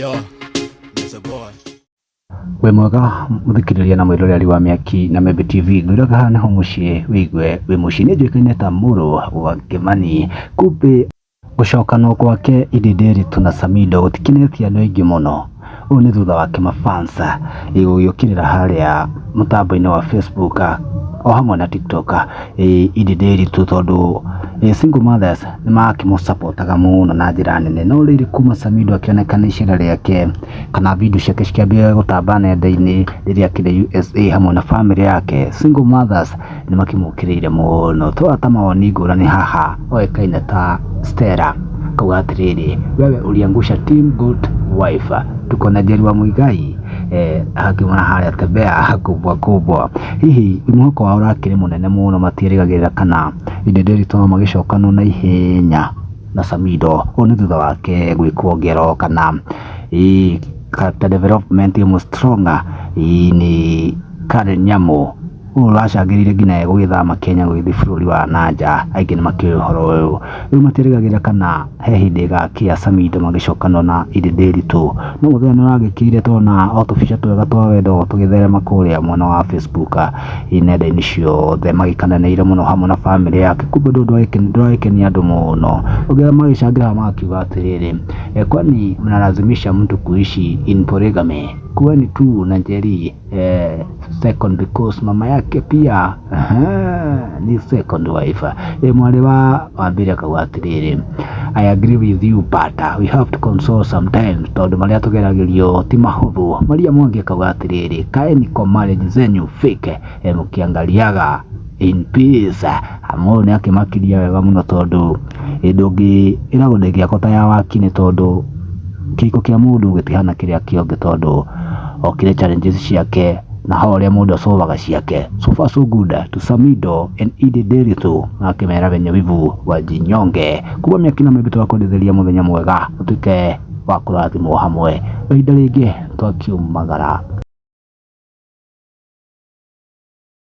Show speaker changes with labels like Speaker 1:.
Speaker 1: Yo, Mr. Boy.
Speaker 2: Wĩ mwega mũthikĩrĩria na mwĩroreri wa Mĩaki na Membe TV, ngwĩraga haha nĩho mũciĩ wĩigue wĩ mũciĩ. Niĩ njũĩkaine ta Mũrũ wa Kĩmani. Kumbe gũcokanwo gwake Edday Nderitu na Samidoh gũtikenetie andũ aingĩ mũno. Ũũ nĩ thutha wake mafans gũgĩũkĩrĩra harĩa mũtambo-inĩ wa Facebook o hamwe na TikTok Edday Nderitu tondũ single mothers nĩ makĩmũcapotaga mũno na njĩra nene. No rĩrĩ kuma Samidoh akĩonekana icera rĩake kana video ciake cikĩambia gũtamba nenda-inĩ rĩrĩa akĩrĩ USA hamwe na bamĩrĩ yake, single mothers nĩ makĩmũkĩrĩire mũno. Tũrona ta mawoni ngũrani haha oĩkaine ta Stella akauga atĩrĩrĩ, wewe uliangusha team good wife, tuko na Jerry wa Muigai akĩmwona harĩa tembea kubwa kubwa. Hihi mwĩhoko wao ũrakĩrĩ mũnene mũno matierĩgagĩrĩra kana Edday Nderitu no magĩcokanwo na ihenya na Samidoh. Ũũ nĩ thutha wake gwĩkwo ngero kana character development ĩmwe strong nĩ Karen Nyamu ũũ ũracangĩrĩire nginya ye gũgĩthama Kenya gũgĩthiĩ bũrũri wa na nja. Aingĩ nĩ makĩũĩ ũhoro ũyũ. Rĩu matierĩgagĩrĩra kana he hĩndĩ ĩgakĩa Samidoh magĩcokanwo na Edday Nderitu. No mũthenya nĩ ũragĩkĩire tũrona o tũbica twega twa wendo tũgĩtherema kũrĩa mwena wa Facebook nenda-inĩ ciothe magĩkenanĩire mũno hamwe na bamĩrĩ yake. Kumbe ũndũ ndũragĩkenia andũ mũno. Ũngĩ magĩcangĩra magakiuga atĩrĩrĩ, kwani mnalazimisha mtu kuishi in polygamy? Kuweni tu na Njeri second because mama yake pia ni second wife. Mwarĩ wa Wambĩrĩ akauga atĩrĩrĩ, I agree with you but we have to console sometimes tondũ marĩa tũgeragĩrio ti mahũthũ. Maria Mwangi akauga atĩrĩrĩ, kaeni kwa marriage zenyu fake mũkĩangaliaga in peace. Mũndũ nĩ akĩmakirie wega mũno tondũ ndũngĩ ĩragwo ndĩngĩakwo ta ya waki nĩ tondũ kĩhiko kĩa mũndũ gĩtihana kĩrĩa kĩa ũngĩ tondũ o kĩrĩ challenges ciake na ho ũrĩa mũndũ asolvaga ciake. So far so good to Samidoh and Edday Nderitu akĩmera wenye wivu wajinyonge. Kuma Mĩaki na Mĩmbi tũgakwendithĩria mũthenya mwega ũtuĩke wa kũrathimwo hamwe. Ihinda rĩngĩ twakiumagara.